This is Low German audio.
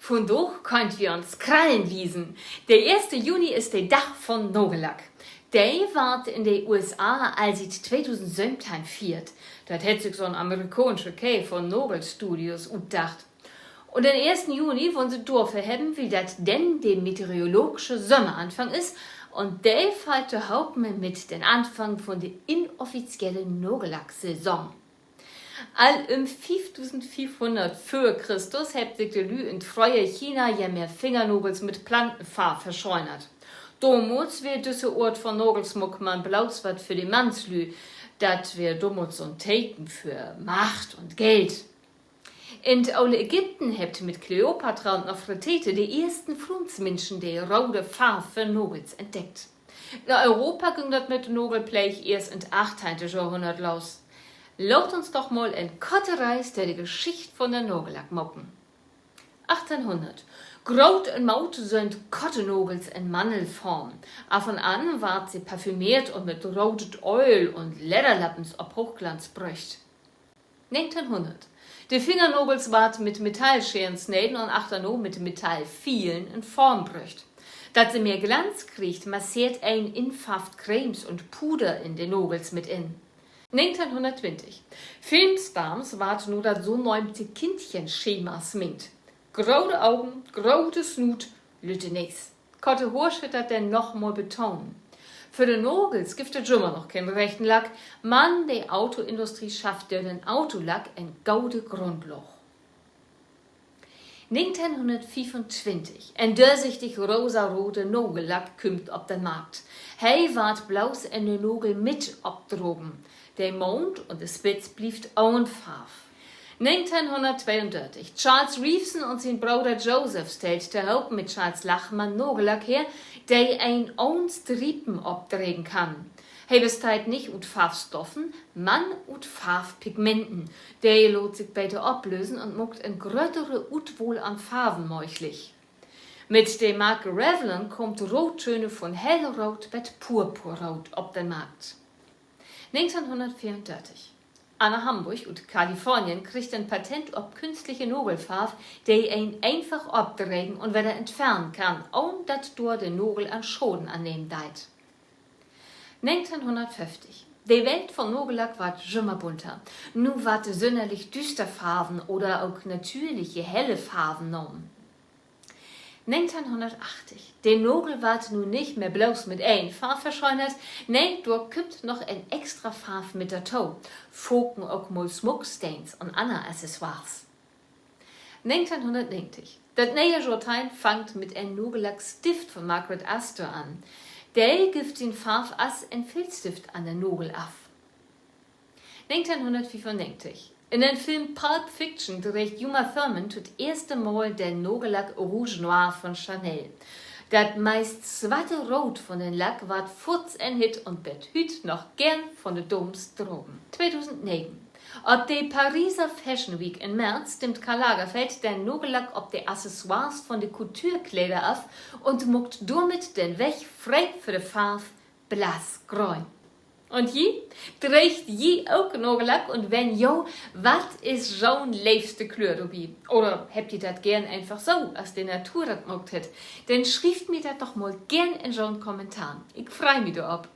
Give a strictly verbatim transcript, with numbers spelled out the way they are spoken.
Vundaag köönt wi uns Krallen wiesen. De eerste Juni is de Dag vun'n Nagellack. De warrt in de U S A al siet tweedusendsöventeihn fiert. Dat hett sik so'n amerikaansche Keed vun Nagelstudios utdacht. Un den eersten Juni wullen se dorför hebben, wiel dat denn de meteorologsche Sömmeranfang is, un de fallt tohoop mit den Anfang vun de inoffizielle Nagellacksaison. Al üm fiefdusendfiefhunnert vör Christus hebbt sik de Lüüd in't fröhere China jemehr Fingernagels mit Plantenfarv verschönert. Domals weer düsse Oort vun Nagelsmuck man bloots wat för de Mannslüüd. Dat weer domals so'n Teken för Macht un Geld. In't ole Ägypten hebbt mit Kleopatra un Nofretete de eersten Fruunsminschen de rode Farv för Nagels entdeckt. In Europa güng dat mit de Nagelpleeg eerst in't achteihnte Johrhunnert los. Laat uns doch mal en korte Reis dör de Geschicht vun den Nagellack maken. Groot in Mood sünd korte Nagels in Mandelform. Af un an warrt se parfümeert un mit rodet Ööl un Ledderlappens op Hoochglanz bröcht. De Fingernagels warrt mit Metallscheren sneden un achterna mit Metallfielen in Form bröcht. Dat se mehr Glanz kriegt, masseert een infarvt Cremes un Puder in de Nagels mit in. Filmstars warrt na dat so nöömte Kindchenschema sminkt. Grote Ogen, grote Snuut, lütte Nees. Korte Hoor schüllt dat denn nochmal betonen. För de Nagels gifft dat jümmer noch keen rechten Lack, man de Autoindustrie schafft dör den Autolack en gode Grundlaag. En dörsichtig rosarode Nagellack kümmt op den Markt. He warrt bloots in de Nagelmitt opdragen. De Maand un de Spitz blievt ahn Farv. Charles Revson un sien Broder Joseph stellt tohoop mit Charles Lachmann Nagellack her, de een ahn Striepen opdragen kann. He besteiht nich ut Farvstoffen, man ut Farvpigmenten. De laat sik beter oplösen un maakt en gröttere Utwahl an Farven mööglich. Mit de Marke Revlon kaamt Roottöne vun hellroot bet purpurroot op den Markt. Anna Hamburg ut Kalifornien kriggt en Patent op künstliche Nagelfarv, de een eenfach opdragen un wedder entfernen kann, ahn dat dor de Nagel an Schaden annehmen deit. De Welt vun Nagellack warrt jümmer bunter. Nu warrt de sünnerlich düüster Farven oder ok natürliche helle Farven nahmen. De Nagel warrt nu nich mehr bloots mit een Farv verschönert, nee, dor kümmt noch en extra Farv mit dorto, faken ok mal Smucksteens un anner Accessoires. Dat ne'e Johrteihn fangt mit en Nagellackstift vun Margaret Astor an. De gifft sien Farv as en Filzstift an den Nagel af. In den Film Pulp Fiction dreegt Uma Thurman to't eerste Mal den Nagellack Rouge Noir vun Chanel. Dat meist swatte Root vun den Lack warrt foorts en Hit un warrt hüüt noch geern vun de Daams dragen. Op de Pariser Fashion Week in März stimmt Karl Lagerfeld den Nagellack op de Accessoires vun de Couturekleder af un maakt dormit den Weg free för de Farv blassgröön. Un ji? Dreegt ji ok Nagellack? Un wenn jo, wat is jo'n leevste Klöör dorbi? Oder hebbt ji dat geern eenfach so, as de Natur dat maakt hett? Denn schrievt mi dat doch mal geern in jo'n Kommentar. Ik frei mi dorop.